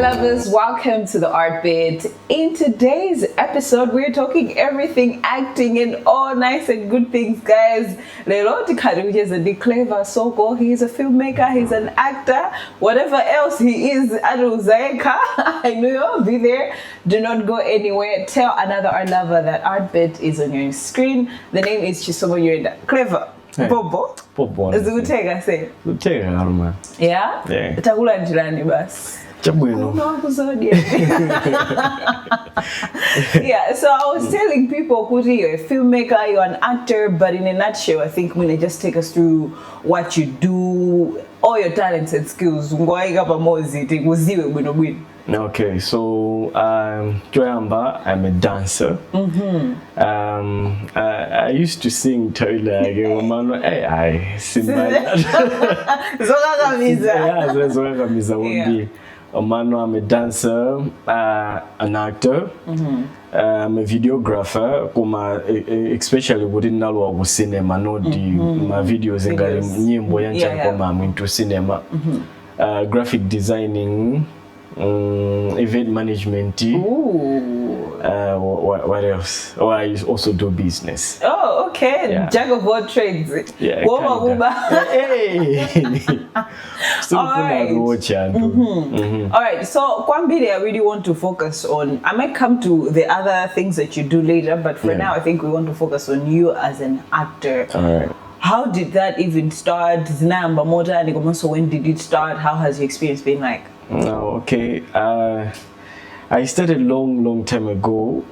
Lovers, welcome to the Art Bit. In today's episode, we're talking everything acting and all nice and good things, guys. Lero tikhale kucheza ndi Clever Soko. He's a filmmaker, he's an actor, whatever else he is, atiuza. I know you'll be there. Do not go anywhere. Tell another art lover that Art Bit is on your screen. The name is Chisomo Nyirenda. Clever. Hey. Bobo. Bobo. Zikutheka se. Zikutheka karuma. Yeah? Yeah. Takulandirani basi. Chabwino. Unowakuzodia. Yeah, so I was telling people, kuti, you're a filmmaker, you're an actor, but in a nutshell, I think Mwina, just take us through what you do, all your talents and skills. Ungowaika pamodzi tikudziwe bwino bwino. Okay, so choyamba, I'm a dancer. I used to sing toilet. Hey, I simba. Zokakamiza. Yeah, zokakamiza kwambiri. Komano, I'm a dancer, an actor, I'm a videographer, koma especially kuti ndinalowa ku cinema, not the ma videos ngati Videos. Nyimbo yanchani, koma I'm into cinema. Graphic designing, event management. Ooh. What else? Oh, I also do business. Oh, okay. Yeah. Jack of all trades. Yeah, Woma kinda. kuba. Hey! Still All right. right. All right, so kwambiri, I really want to focus on. I might come to the other things that you do later, but for now, I think we want to focus on you as an actor. All right. How did that even start? Zinayamba motani, komanso when did it start? How has your experience been like? No, okay. I started long, long time ago.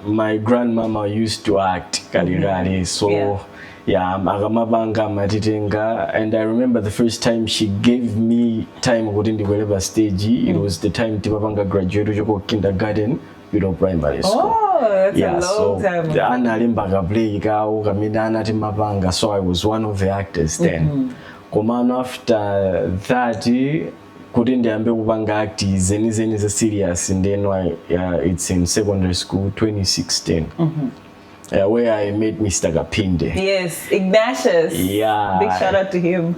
My grandmama used to act kalekale, so yeah, akamapanga amatitenga, and I remember the first time she gave me time kuti ndikwere pa stage, it was the time timapanga graduate kuchoka kindergarten kupita primary school. Oh, that's Yeah, a long so time ago. Analemba ka play kawo kamene anati mapanga, so I was one of the actors then. Komano after that, kuti ndiyambe kupanga act zenizeni za serious, ndeno it's in secondary school, 2016, where I met Mr. Kapinde. Yes, Ignatius. Yeah. Big shout out to him.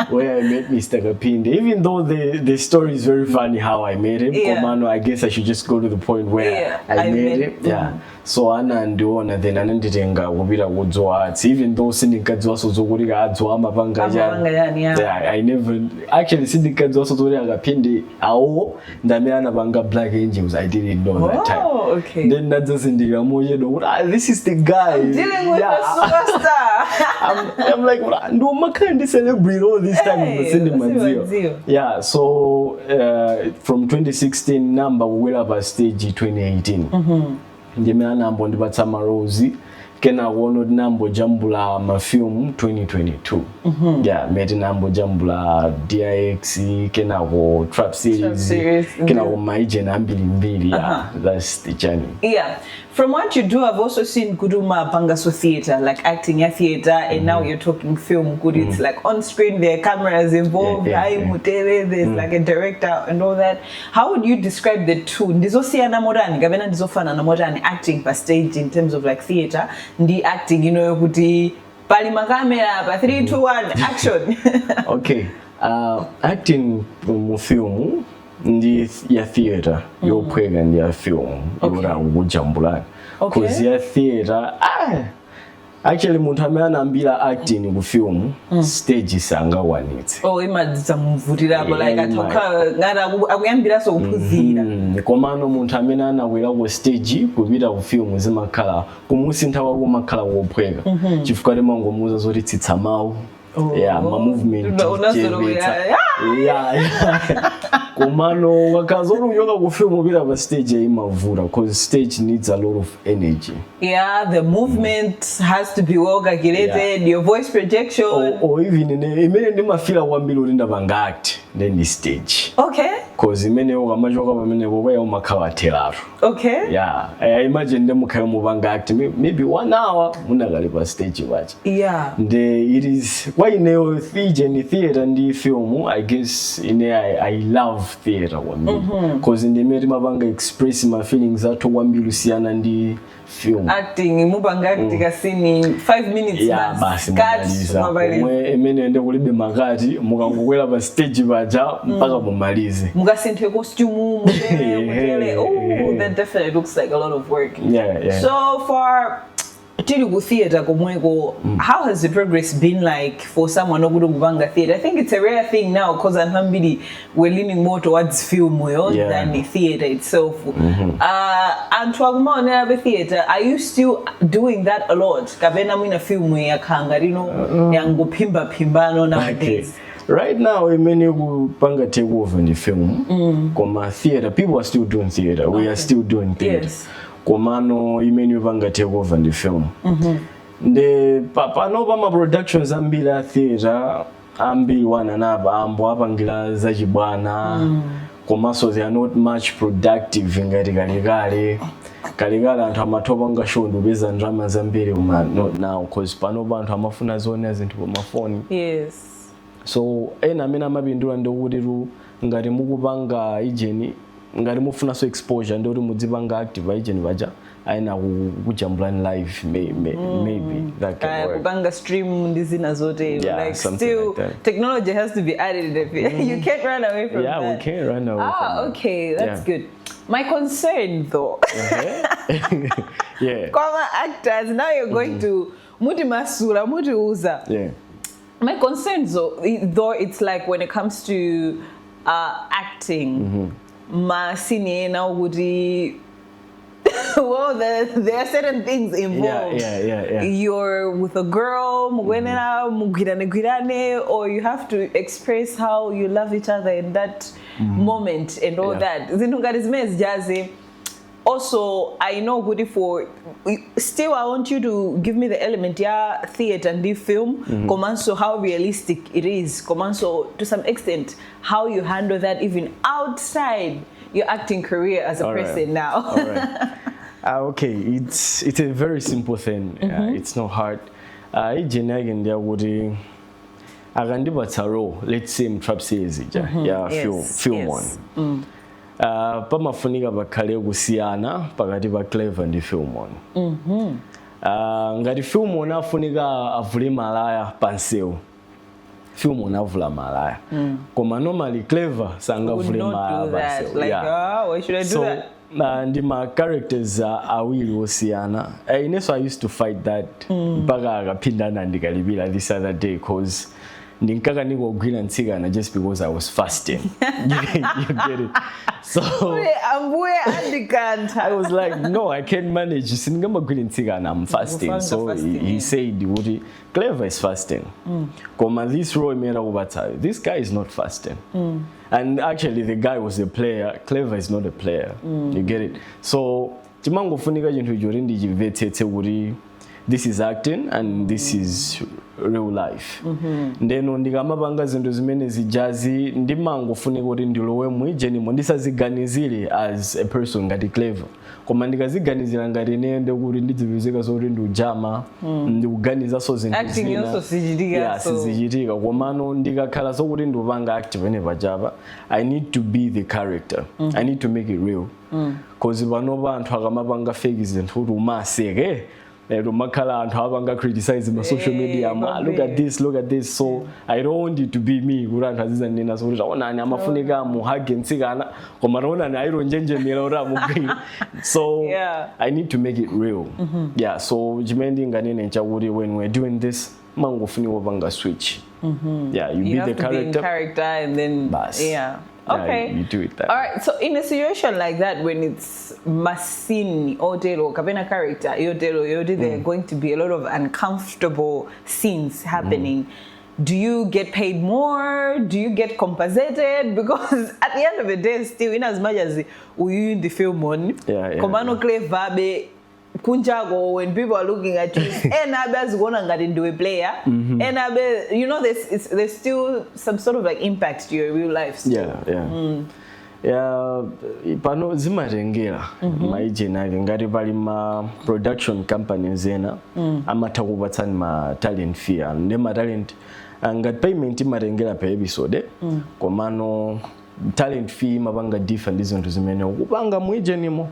Where I met Mr. Kapinde. Even though the story is very funny how I met him, komano, I guess I should just go to the point where I I met met- him. Yeah. So anandiona, then ananditenga kupita ku Dzowa Arts, even though sindinkadziwaso zokuti a Dzowa amapanga Amapanga chani, yeah. Yeah, I never actually, sindinkadziwaso zokuti a Kapinde awo ndamene anapanga Black Angels. I didn't know that time. Oh, okay. Then ndadzazindikira mochedwa kuti, ah, this is the guy. Dealing with a superstar. I'm like, ndimakhala ndi celebrate all this time, Hey, sindimadziwa. sindimadziwa. Yeah, so from 2016 nayamba kukwera pa stage. 2018 ndimene anambondipatsa ma roles, kenako ono tinambojambula ma film 2022. Yeah, mene tinambojambula DIX, kenako Trap Series, Series, kenako maijeni ambirimbiri. Yeah, that's the journey. Yeah. From what you do, I've also seen kuti umapangaso theater, like acting ya theater, and now you're talking film. Kuti, it's like on screen, there are cameras involved, hi, mutere, there's like a director and all that. How would you describe the two? Ndizosiyana motani, kapena ndizofanana motani, acting pa stage in terms of like theater, ndi acting, kuti pali makamera pa 3, 2, 1, action? Okay, acting mu film ndi ya theater, yophweka ndi ya film yoti akukujambulani. 'Cause ya theater, ah, actually munthu amene anayambira acting ku film, stage sangakwanitse. Oh, imadzamuvutirapo, like Yeah, atakhala ngati akuyambiranso kuphunzira. Komano munthu amene anakwera ku stage kupita ku film, zimakhala kumusintha kwako kumakhala kophweka, chifukwa timangomuuza zoti tsitsa mawu. Oh. Yeah, ma movement Unazolowera. chepetsa. Yeah. Komano ukakhala zoti uchoka ku film upita pa stage, imavuta because stage needs a lot of energy. Yeah, the movement has to be well calculated, your voice projection. Or even imene ndimafila kwambiri kuti ndapanga act then ndi stage, 'cause imene ukamachoka pamenepo kwaya umakhala watheratu. Yeah, I imagine ndemukhale mupanga act maybe one hour munakali pa stage pacha. Nde it is Kwa ineyo ijeni, theater ndi film, I guess ine I love theater kwambiri 'cause ndimene timapanga express ma feelings athu kwambiri kusiyana ndi film. Acting, mupanga acting ka scene 5 minutes. Yeah, basi. Cut. Mumaliza. Mwamaliza. Pomwe imene ende kulibe ma cut, mukangokwera pa stage paja mpaka mumalize. Mukasinthe costume, mutere mutere. Oh, that definitely looks like a lot of work. Yeah. So far, tili ku theatre komweko, how has the progress been like for someone okuti kupanga theatre? I think it's a rare thing now because anthu ambiri we're leaning more towards film yo than the theatre itself. Anthu akumaonera pe theatre. Are you still doing that a lot, kapena mwina film yakhanga lino yangophimba-phimbano nowadays? Right now imene kupanga take over ndi film, koma theater, people are still doing theater. We are still doing theater. Komano imene ipanga take over ndi film. Nde pano pa ma productions ambiri a theater ambiri wananapa ambo apangira zachibwana, komanso they are not much productive ngati kalekale. Kalekale anthu amatha kupanga show ndikupeza ndalama zambiri, koma not now, 'cause panopa anthu amafuna zoonera zinthu pa mafoni. So ena amene amapindula ndikuti tu ngati mukupanga ijeni, ngati mufunanso exposure, ndikuti mudzipanga active ijeni paja aina kujambulani live, maybe that can work. Kupanga stream ndi zina zotero. Yeah, like something still like that. Technology has to be added. You can't run away from Yeah, that. we can't run away Ah, from that. okay, that's good. My concern though, kwa ma actors, now you're going to muti masula mutiuza. My concern though, it's like when it comes to acting, ma scene ena ukuthi, well, there are certain things involved. You're with a girl, mugwenera, mugwirane gwirane, or you have to express how you love each other in that moment and all that. Zinthu ngati zimene zijazi. Also, I know kuti for still I want you to give me the element ya theater and the film, komanso how realistic it is, komanso to some extent how you handle that even outside your acting career as a All right. person now. All right. Okay, it's a very simple thing. It's not hard. Ijeni yake ndiyakuti akandipatsa role, let's say mtrap series ija ya film one. Pamafunika pakhale kusiyana pakati pa Clever ndi Film One. Ngati Film One afunika avule malaya pansewu, Film One avula malaya. Koma normally Clever sangavule malaya pansewu. Like, "Oh, why should I do So, that?" Ndi ma characters awiri osiyana. Ineso I used to fight that mpaka akaphindana ndikalipira this other day, 'cause ndinkakanika kugwira mtsikana just because I was fasting. You get it? So Ambuye andikantha. I was like, "No, I can't manage. Sindingamagwira mtsikana, I'm fasting." So he said kuti Clever is fasting. Koma this role imene akupatsayo, this guy is not fasting. And actually the guy was a player. Clever is not a player. You get it? So chimangofunika chinthu choti ndichimvetsetse kuti this is acting and this is real life. Ndeno ndikamapanga zinthu zimene zijazi, ndimangofunika kuti ndilowe muijenimo, ndisaziganizire as a person ngati Clever, koma ndikaziganizira ngati ine, ndikuti ndidzipezeka zoti ndiujama, ndikuganizaso zinthu Acting zina. yonso sichitika, Yeah, sizichitika. Komano ndikakhala sokuti ndikupanga act pene pachapa, I need to be the character. I need to make it real, 'cause panopa anthu akamapanga fake zinthu kuti umaseke lero, umakhala anthu apanga criticize ma social media, ma, "Look at this, look at this." So I don't want it to be me kuti anthu azizanena sokuti taonani amafunika muhage mtsikana, koma taonani ayironjenjemera kuti amugwire. So I need to make it real. Yeah, so chimene ndinganene nchakuti when we're doing this, mangofunika kupanga switch. Yeah, you You be have the to be in character. Character and then Bas. Yeah, you do it that All right. So in a situation like that, when it's ma scene otero kapena character yotero yoti, there are going to be a lot of uncomfortable scenes happening. Do you get paid more? Do you get compensated? Because at the end of the day, still, in as much as we in the film on, komano Clever be kunjako, when people are looking at you, ena abe azikuona ngati ndiwe player, ena abe, there's still some sort of like impact to your real life still. Yeah, pano zimatengera maijeni ake. Ngati pali ma production companies ena amatha kupatsani ma talent fee, ndi ma talent Ngati payment imatengera per episode, komano talent fee imapanga differ ndi zinthu zimene ukupanga mu ijenimo.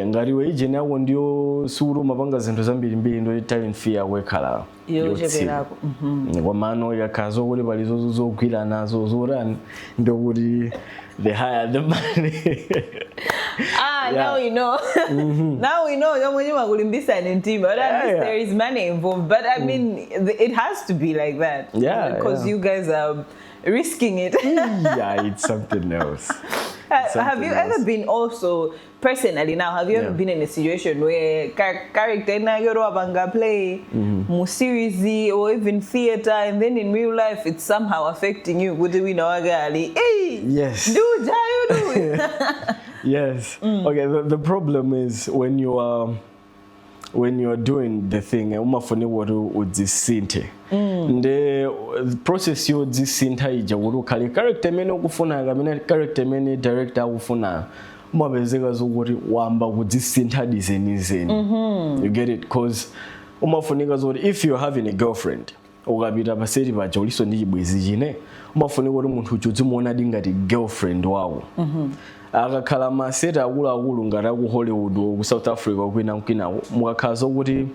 Ngati iwe ijeni yako ndiyo sukulu, umapanga zinthu zambirimbiri, ndo talent fee yako ikhala yocheperako. Komano ikakhala zokuti pali zogwira nazo zotani, ndokuti the higher the money. Ah, now we know. Now we know yomwe chimakulimbisani mtima. But at least there is money involved. But I mean, it has to be like that. Because you guys are risking it. Yeah, it's something else. Have Something you ever else. Been also personally now? Have you ever been in a situation where character ina wapanga play mu series or even theater, and then in real life it's somehow affecting you? Kuti wina wake ali, hey, Yes. do you do? Yes. Okay. The problem is when you are doing the thing, umafunika kuti udzisinthe, nde process yodzisintha ija kuti ukhale character imene ukufunayo kapena character imene director akufunayo, umapezeka zokuti wamba kudzisintha dizenizeni. You get it? 'Cause umafunika zoti if you're having a girlfriend, ukapita pa set paja uliso ndi chibwenzi chine, umafunika kuti munthu uja udzimuonadi ngati girlfriend wako. Akakhala ma set akuluakulu ngati aku Hollywood, ku South Africa, kwina kwinako, mukakhala zokuti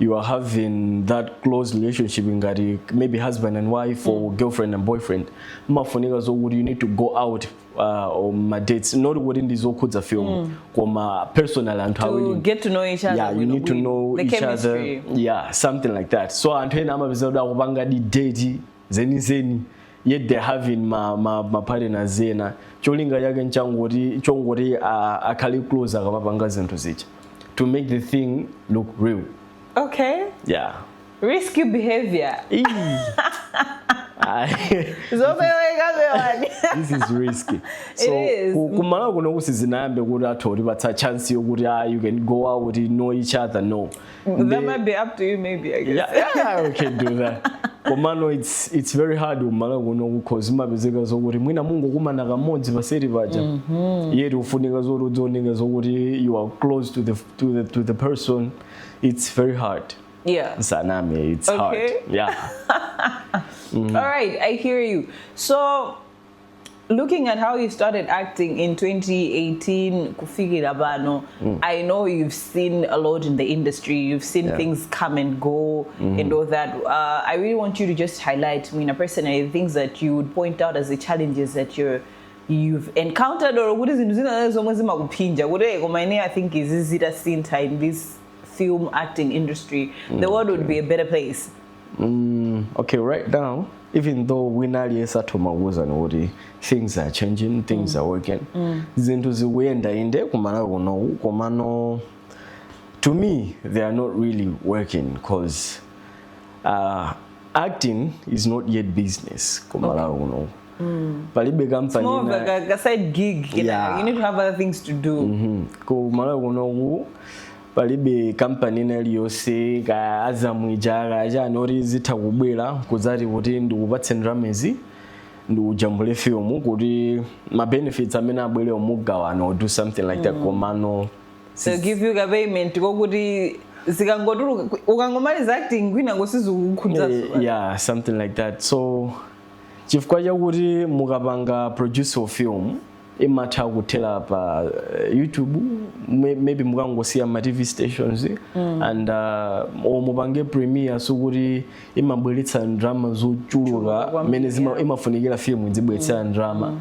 you are having that close relationship ngati maybe husband and wife or girlfriend and boyfriend, mafunika zokuti you need to go out on ma dates, not kuti ndi zokhudza film, koma personal, anthu To awiri get to know each other. Yeah, you need to know the each other. Chemistry. Yeah, something like that. So anthu ena amapeza kuti akupanga di date zenizeni, yet they're having ma partners ena. Cholinga chake nchangoti chongoti akhale close akamapanga zinthu zija to make the thing look real. Yeah. Risky behavior. Ee. Zopeweka pewani. This is risky. So Is. Kumalawi kuno kusizinayambe kuti athu kutipatsa chance yokuti you can go out, know each other, no. That might be up to you, maybe, I guess. Yeah, we can do that. Komano it's very hard kumalawi kuno because umapezeka zokuti mwina mungokumana kamodzi pa set paja, yet ufunika zoti udzioneka zokuti you are close to the person. It's very hard. Saname, it's hard. Yeah. All right, I hear you. So, looking at how you started acting in 2018, kufikira pano, I know you've seen a lot in the industry. You've seen things come and go and all that. I really want you to just highlight, I mean, personally, things that you would point out as the challenges that you've encountered or kuti zinthu zina zomwe zimakuphinja kuti, "Eh, koma ine I think izi zitasintha in this film acting industry, the world would be a better place." Okay, right now, even though wina aliyense athomakuwuzani kuti things are changing, things are working, zinthu zikuyenda inde kumalawi kunoku, komano to me they are not really working because acting is not yet business kumalawi kunoku. Palibe company More of a side gig. You need to have other things to do. Kumalawi kunoku palibe kampani ina iliyonse, ka azamwija kachani, oti zitha kubwera kudzati kuti ndikupatse ndalamazi, ndikujambule film, kuti ma benefits amene abwere mugawana or do something like that, komano So give you a payment kokuti zikangotuluka, ukangomaliza acting, kwina ngosizikukhudza. Yeah, something like that. So chifukwa chakuti mukapanga produce of film, imatha kuthera pa YouTube, maybe mukangosiya ma TV stations and or mupange premiere, sokuti imabweretsa ndalama zochuluka kwambiri, mmene imafunikira film izibweretsera ndalama.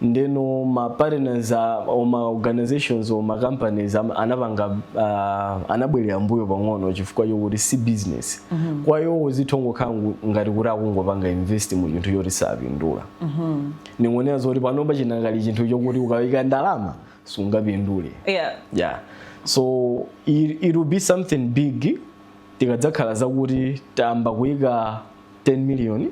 Ndeno ma partners or ma organizations or ma companies anapanga anabwerera mbuyo pang'ono chifukwa chokuti si business kwa iwo. Zitha kungokhala ngati kuti akungopanga invest mu chinthu choti sapindula. Ningonena zoti panopa chinangali chinthu chokuti ukayika ndalama sungapindule. Yeah, so it will be something big tikadzakhala zakuti tamba kuyika 10 million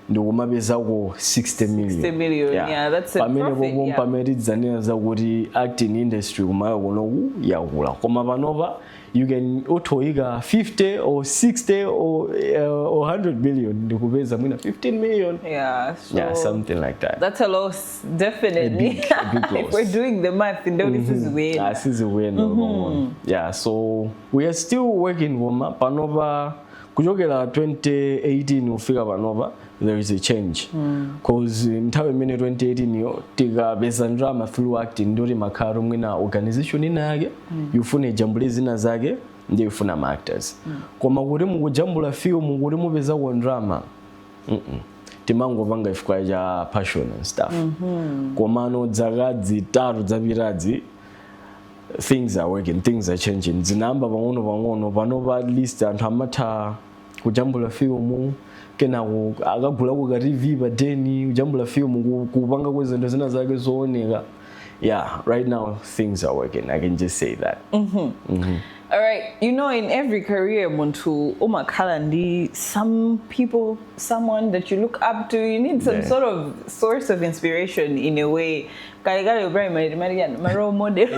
ndikumapezako 60 million. 60 million, yeah, that's a Pamene profit, popo pamene tidzanena zakuti acting industry kumalawi kunoku yakula. Koma panopa you can uthoyika 50 or 60 or 100 million ndikupeza mwina 15 million. Yeah, so Yeah, something like that. That's a loss, definitely. A big If loss. we're doing the math, ndo this is weird. Asizikuyenda pang'ono. Yeah, so we are still working, koma panopa Kuchokera 2018 kufika panopa, there is a change, 'cause nthawi imene 2018 yo tikapeza ndalama through acting, ndoti makhala mwina organization ina yake yufuna ijambule zina zake, ndiye ifuna ma actors. Koma kuti mukujambula film kuti mupezako ndalama, Timangopanga chifukwa cha passion and stuff. Komano zaka 3 zapitazi, things are working, things are changing. Zinayamba pang'ono pang'ono. Panopa at least anthu amatha kujambula film, kenako akagulako ka TV pa deni, kujambula film, kupanga kwezinthu zina zake zooneka. Yeah, right now things are working, I can just say that. All right, in every career, munthu umakhala ndi some people, someone that you look up to. You need some sort of source of inspiration in a way. Kale kale primary, my role model.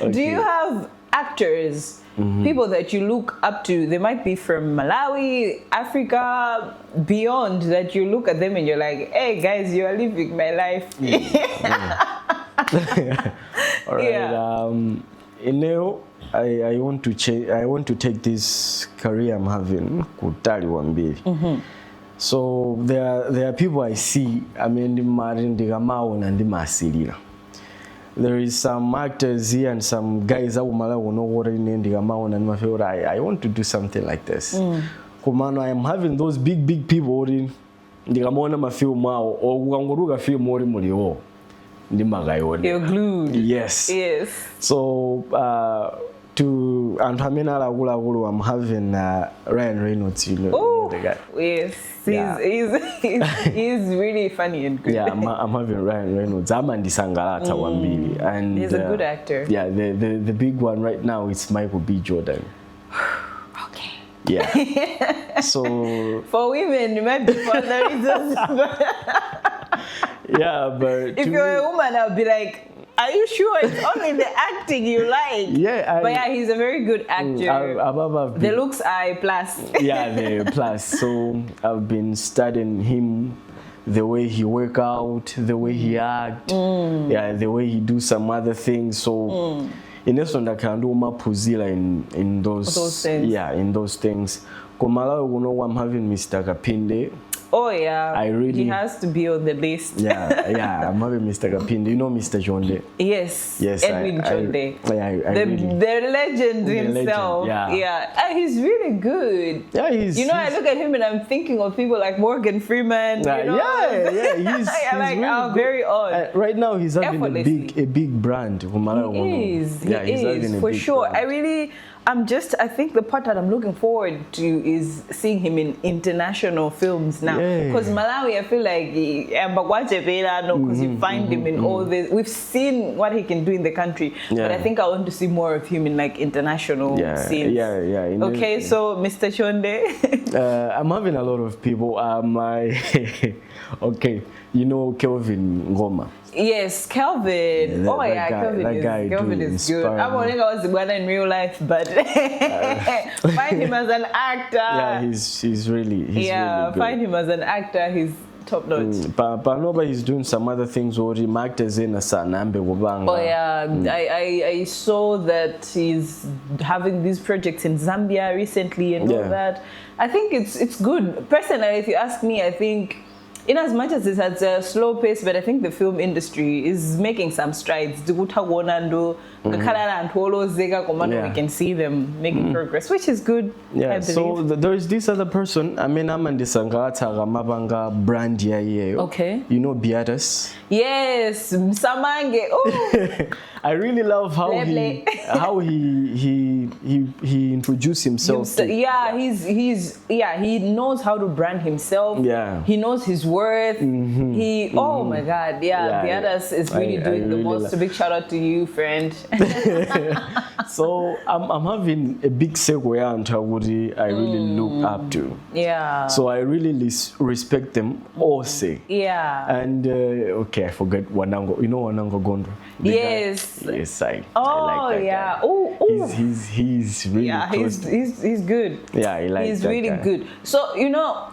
Do you have actors, people that you look up to? They might be from Malawi, Africa, beyond, that you look at them and you're like, "Hey guys, you are living my life." All right. I want to change. I want to take this career I'm having kutali kwambiri. So there are people I see, I mean, ndimati ndikamaona ndimasilira. There is some actors here and some guys akumalawi kuno kuti ine ndikamaona ndimafeel kuti I want to do something like this. Komano I am having those big big people kuti ndikamaona mafilmu awo or kukangotuluka film oti muliwo, ndimakayionera. You're glued. Yes. So to anthu amene ali akuluakulu, I'm having Ryan Reynolds, you know, Oh, the guy. Yes. He's really funny and good. Yeah, I'm having Ryan Reynolds. Amandisangalatsa kwambiri. And He's a good actor. Yeah, the big one right now is Michael B. Jordan. Okay. Yeah. So For women, it might be for other reasons. But yeah, but if to you're me- a woman, I'll be like, "Are you sure it's only the acting you like?" Yeah, But yeah, he's a very good actor. I've The been, looks are a plus. Yeah, the plus. So I've been studying him, the way he work out, the way he act, yeah, the way he do some other things. So inenso ndakhala ndikumaphunzira in those, Those things. Yeah, in those things. Kumalawi kuno I'm having Mr. Kapinde. Oh yeah. I really- He has to be on the list. Yeah, I'm having Mr. Kapinde. You know Mr. Chonde? Yes. Yes, Edwin Chonde. Yeah, I The, really, the legend The legend, himself. yeah. Yeah. He's really good. Yeah, he's I look at him and I'm thinking of people like Morgan Freeman. You know? Yeah, he's, Yeah, he's like really our good. very own. Right now he's having a Effortlessly. big brand. Kumalawi kuno. He is. Yeah, He he's is having a for big sure. brand. I think the part that I'm looking forward to is seeing him in international films now. Because Malawi, I feel like, because you find him in all this. We've seen what he can do in the country, but I think I want to see more of him in like international scenes. Okay, so Mr. Chonde. I'm having a lot of people. My okay, you know Kelvin Ngoma. Yes, Kelvin. Yeah, Oh yeah, Kelvin that is guy Kelvin do is good. inspire I'm me. only was in real life, but find him as an actor. Yeah, he's Yeah, really good. find him as an actor. He's top notch. Panopa he's doing some other things oti ma actors ena sanayambe kupanga. Oh yeah, I saw that he's having these projects in Zambia recently and all that. I think it's good. Personally, if you ask me, I think in as much as it's at a slow pace, but I think the film industry is making some strides. Tikutha kuona ndo ngakhale ali anthu olozeka, komano we can see them making progress, which is good. I Yeah, believe. So there is this other person amene amandisangalatsa akamapanga brand ya iyeyo. Okay. You know Beatus? Yes, Msamange. Oh, I really love how he Leble. How he introduced himself. Yeah, he's yeah, he knows how to brand himself. He knows his worth. He Oh my God, yeah, Beatus is really I doing the really most. So big shout out to you, friend. So I'm having a big circle ya anthu akuti I really look up to. So I really respect them also. And okay, I forgot Wanango. You know Wanango Gondwa? The guy? Yes. Yes, I Oh like that yeah. guy. Oh, oh. He's really Yeah, close he's to he's he's good. Yeah, I like He's that really guy. good. So,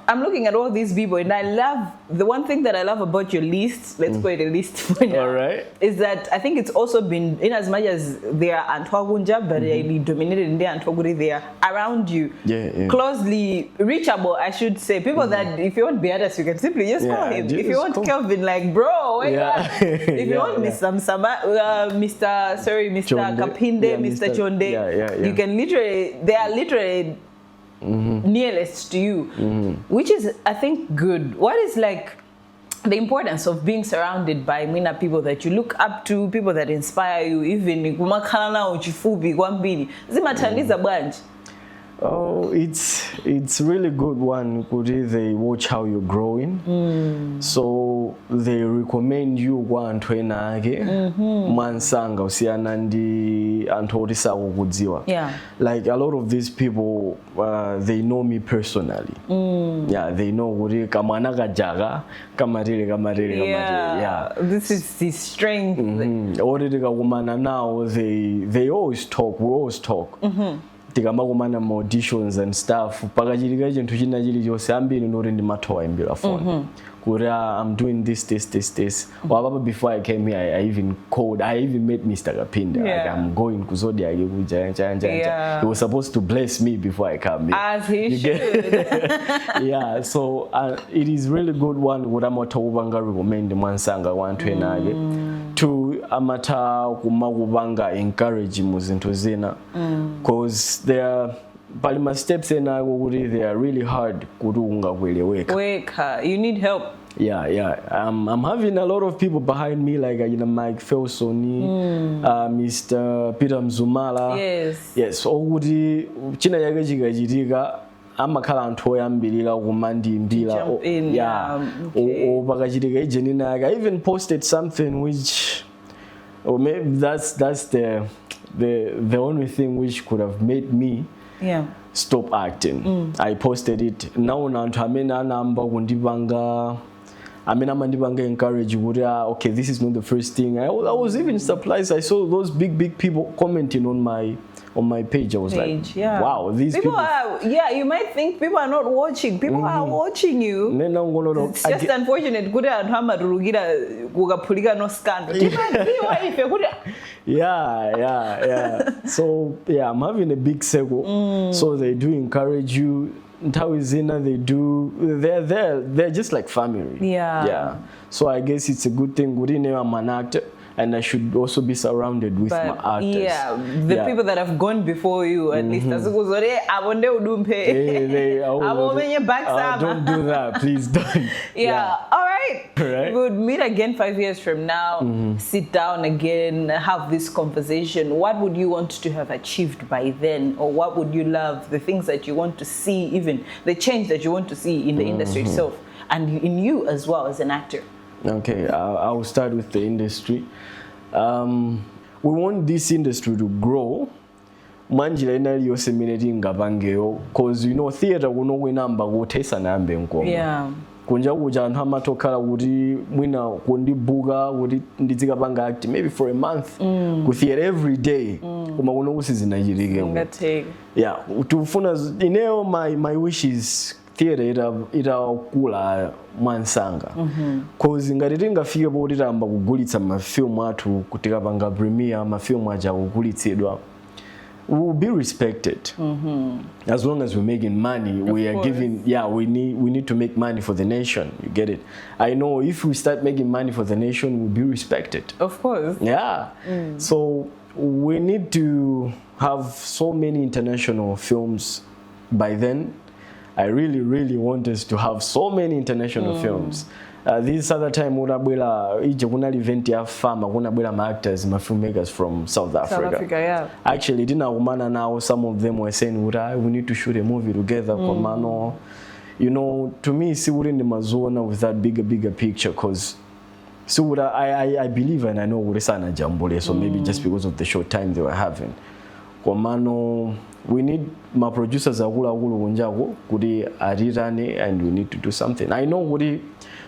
I'm looking at all these people and I love the one thing that I love about your list, let's call it a list for now, All right. is that I think it's also been, in as much as they are anthu akunja, but they dominated in the anthu okuti they are around you, closely reachable, I should say. People that if you want Beatus, you can simply just call him. Just If you want call. Kelvin, like, bro, where you at? If you want Mr. Msama, Mr. Sorry, Mr. Chonde. Kapinde, Mr. Mr. Chonde, you can literally, they are literally nearest to you, which is, I think, good. What is like the importance of being surrounded by mwina people that you look up to, people that inspire you, even kumakhala nawo chifupi kwambiri, zimathandiza bwanji? Oh, it's really good one kuti they watch how you're growing. So they recommend you kwa anthu ena ake mwansanga usiyana ndi anthu oti sakukudziwa. Like a lot of these people, they know me personally. Yeah, they know kuti kamwana kajaka kamatere kamatere kamatere. This is his strength. Oti tikakumana nawo, they always talk, we always talk. Tikamakumana ma auditions and stuff, pakachitika chinthu china chilichonse, ambiri ndoti ndimatha kuwayimbira phone kuti, "Ah, I'm doing this, this, this, this." Wapapa, before I came here, I even called, I even met Mr. Kapinda. Like, I'm going ku Zodiak kuja cha cha cha. He was supposed to bless me before I come here. As he You should. Yeah, so it is really good one kuti amatha kupanga recommend mwansanga kwa anthu ena ake. Two, amatha kumakupanga encourage mu zinthu zina, 'cause there are pali ma steps ena ake kuti they are really hard kuti ungakwere wekha. Wekha. You need help. Yeah. I'm having a lot of people behind me, like Mike Felson, Mr. Peter Mzumala. Yes, okuti china chake chikachitika amakhala anthu oyambirira kumandiyimbira. Jump in, okay. O pakachitika ijeni yake, I even posted something which, or maybe that's the only thing which could have made me stop acting. I posted it, naona anthu amene anayamba kundipanga, amene amandipanga encourage kuti, "Ah, okay, this is not the first thing." I was even surprised. I saw those big big people commenting on my page. I was Page, like, "Wow, these people, people." are, yeah, you might think people are not watching. People are watching you. Nena ngololo. It's just unfortunate kuti anthu amatulukira kukaphulika no scandal. Timadziwa ife kuti Yeah. So yeah, I'm having a big circle. So they do encourage you. Nthawi zina they do, they're just like family. Yeah. So I guess it's a good thing kuti ine I'm an actor and I should also be surrounded with But my actors. yeah, the people that have gone before you, at least azikuzoti apo nde udumphe. Apo umenye back. Don't do that, please don't. Yeah. All right. All right. We would meet again 5 years from now, sit down again, have this conversation. What would you want to have achieved by then? Or what would you love, the things that you want to see, even the change that you want to see in the industry itself and in you as well as an actor? Okay, I'll start with the industry. We want this industry to grow mwanjira ina iliyonse imene tingapangeyo, 'cause you know theatre kuno kwinamba kuti isanayambe nkomwe. Kunja kuja anthu amatokhala kuti mwina kundibuka kuti ndizikapanga act maybe for a month ku theatre every day, koma kuno kusizinachitike. Ngateke. Yeah, tikufuna ineyo my wish is theatre itakula mwansanga, 'cause ngati tingafike poti tayamba kugulitsa mafilmu athu, kuti tikapanga premiere mafilmu aja kugulitsidwa, we will be respected as long as we're making money. We are Course. giving, yeah, we need to make money for the nation, you get it? I know if we start making money for the nation, we'll be respected. Of course. Yeah. So we need to have so many international films by then. I really, really want us to have so many international films. This other time kunabwera ije kunali event ya FAMA, kunabwera ma actors, ma filmmakers from South Africa. South Africa, yeah. Actually tinakumana nawo, some of them were saying kuti, "Ah, we need to shoot a movie together." Komano to me sikuti ndimaziona with that bigger picture, 'cause so I believe and I know kuti sanajambule, so maybe just because of the short time they were having. Komano We need ma producers akuluakulu kunjako kuti atitane and we need to do something. I know kuti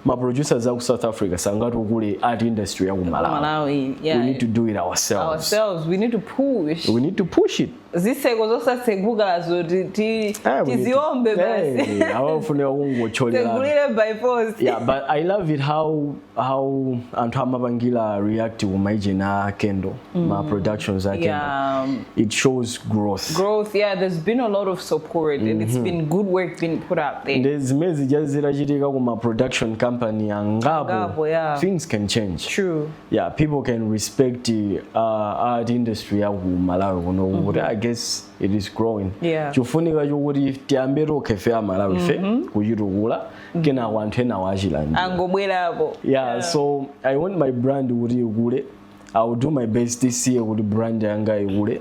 ma producers aku South Africa sangatukule art industry yaku Malawi. Malawi, yeah. We need to do it ourselves. Ourselves. We need to push. We need to push it. Zitseko zosatsegukazo tiziombe basi. Hey, awafunika kungothyolera. Tsegulire by force. Yeah, but I love it how anthu amapangira react ku maijena a Kendo, ma productions a Kendo. It shows growth. Growth, yeah. There's been a lot of support and it's been good work being put out there. Ndi zimene zija zitachitika ku ma production company angapo, Angapo, yeah. things can change. True. Yeah, people can respect the art industry ya ku Malawi kuno kuti I guess it is growing. Chofunika chokuti tiyambe tokha ife a Malawi ife kuchitukula, kenako anthu enawo achilandira. Angobwerapo. Yeah, so I want my brand kuti ikule. I will do my best this year kuti brand yanga ikule.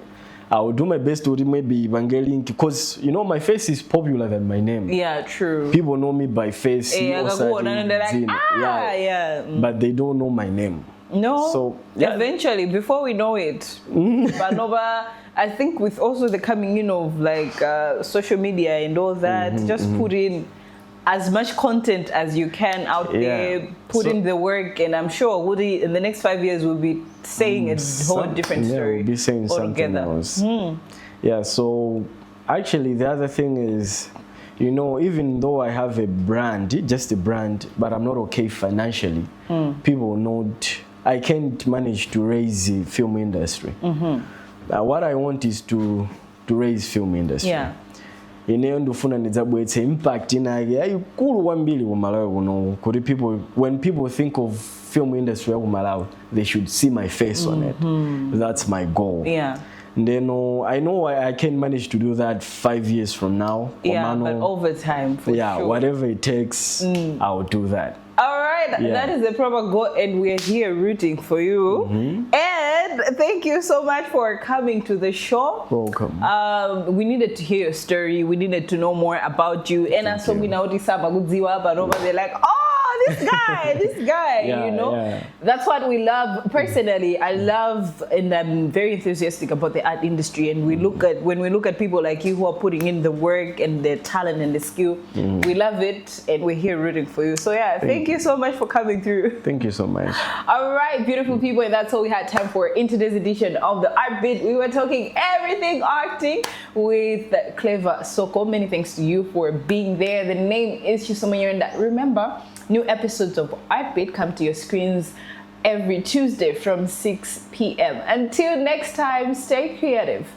I will do my best kuti maybe ipange link, because you know my face is popular than my name. Yeah, true. People know me by face, Akakuona and they're like, osati dzina. Ah, yeah. But they don't know my name. No. So, yeah. Eventually, before we know it, Banova, I think with also the coming in of like social media and all that, just put in as much content as you can out there, put in the work, and I'm sure Woody in the next 5 years will be saying a whole different story We'll be saying something altogether. Else. Yeah, so actually the other thing is, even though I have a brand, just a brand, but I'm not okay financially, people not, I can't manage to raise the film industry. What I want is to raise film industry. Ineyo ndifuna ndidzabweretse impact inake yayikulu kwambiri ku Malawi kuno, kuti people, when people think of film industry ya ku Malawi, they should see my face on it. That's my goal. Then I know I can manage to do that 5 years from now. Yeah, Komano, but over time, for yeah, sure. Whatever it takes, I'll do that. All right, that is a proper goal, and we're here rooting for you. And thank you so much for coming to the show. Welcome. We needed to hear your story. We needed to know more about you. And so we now but over they're like, "Oh, this guy, this guy," you know. That's what we love. Personally, I love and I'm very enthusiastic about the art industry. And we look at when we look at people like you who are putting in the work and the talent and the skill, we love it, and we're here rooting for you. So yeah, thank you so much for coming through. Thank you so much. All right, beautiful people, and that's all we had time for in today's edition of the Art Bit. We were talking everything acting with Clever Soko. Many thanks to you for being there. The name is Chisomo Nyirenda. Remember, new episodes of Art Bit come to your screens every Tuesday from 6 p.m. Until next time, stay creative.